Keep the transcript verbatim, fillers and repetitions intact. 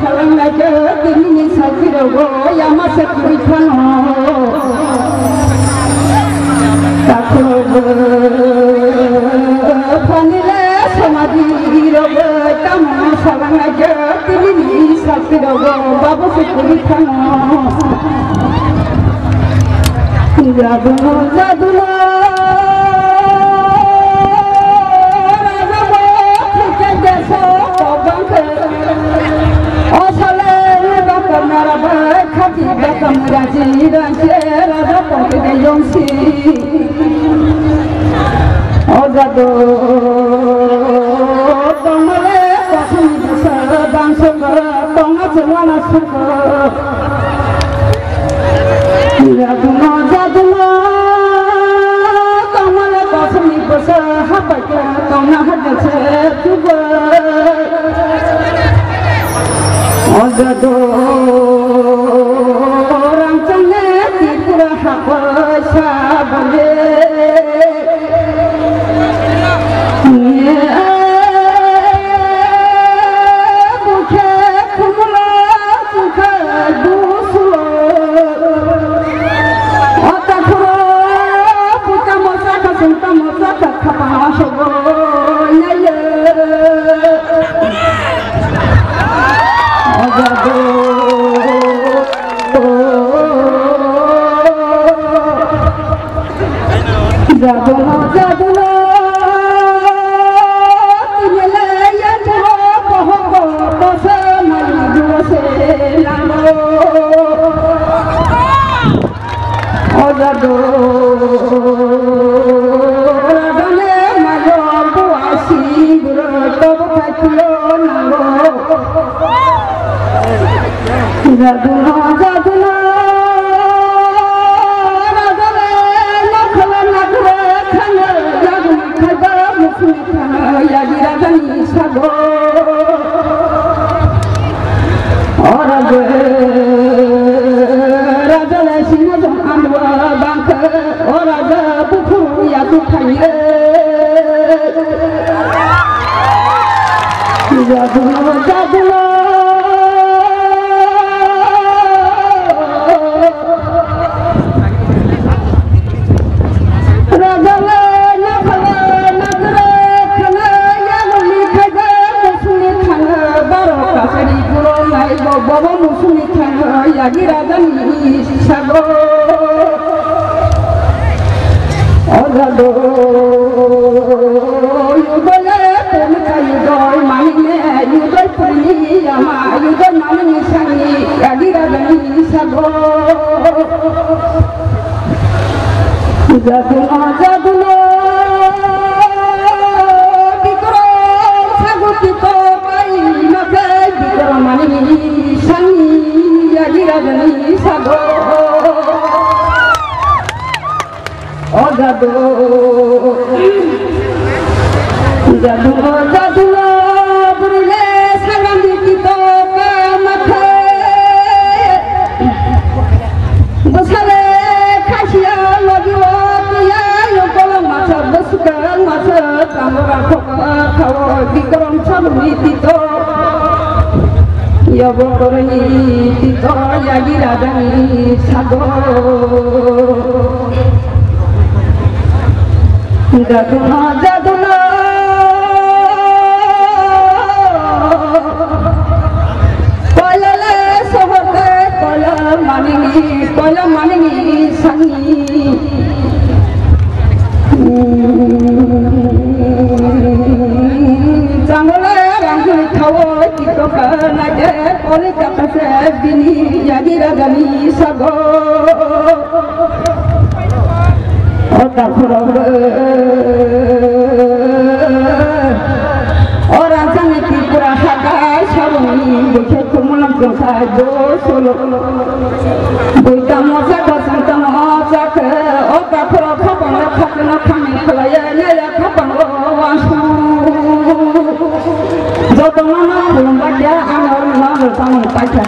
Salanglaikha tinini sakirok yama se kwrwi phano. Takhuk phanile samadhi rok tamo salanglaikha tinini sakirok babu se kwrwi phano. Jaduno, jaduno, raja bo thikhe deso kobangkhe. O sale, bakam nara bai khati bakam raji raje raja pokhe de yongsi. O jadu, tongmale kosong bangso tongma chengwana suko. Jaduno, jaduno, tongmale kosongni bwsa hapaikha, tongna hajakse tubo. O jadu, rangchakni Tripura hapai sabale. Bukhe khumla bukhe dusulo. Ota khoro buta mosa kha sungta mosa kha khapa sobo naiye. Ojado. Jaduno, jaduno, tinile yantro bohongo bose mali duose nango. O jadu, rajane mayo buasi guru tobo khaitilo nango. Jaduno, jaduno, rajale, nokhola nakle, khana, jaduni khaiba, musuni khana, yagi rajani sago. O raja, rajale, sino jong andwa bangkhe, o raja, bukhuru yatu khaiye. Jaduno, jaduno. Rajale, nakhale, nakle, khana, yaguli khaja, musuni khana, baro kasari guro nai bo, bobo musuni khana, yagi rajani sago. O jadu, yudole purni ka yudoi manine, yudoi purni yama, yudoi manini sani, yagi rajani sago. Jaduno, jaduno, bikoro sago tito kai nake, bikoro manini sani, yagi rajani sago. O jadu, jadu, o jadu, burile sagandi tito kamathe. Bwsale khasiya logi o tiya yokolo masa bwswkang masa tamora khokha khao bikrom sabuni tito. Yobo koroni tito yagi rajani sago. Jaduno, jaduno. Koilale sohorte koila manini, koila manini sani. Jangole rangkuli thawo tiktoka naje koli takase bini yagi rajani sago. O takhurok, o rajani Tripura hakai saboni bukhe khumulang jongkhai bo solo. Buita mosa kosong tamo sakhe, o takhurok khapang khapang khami khlaiya naya khapang wansu. Jotono no khulumbadia ano no no tamo paikha.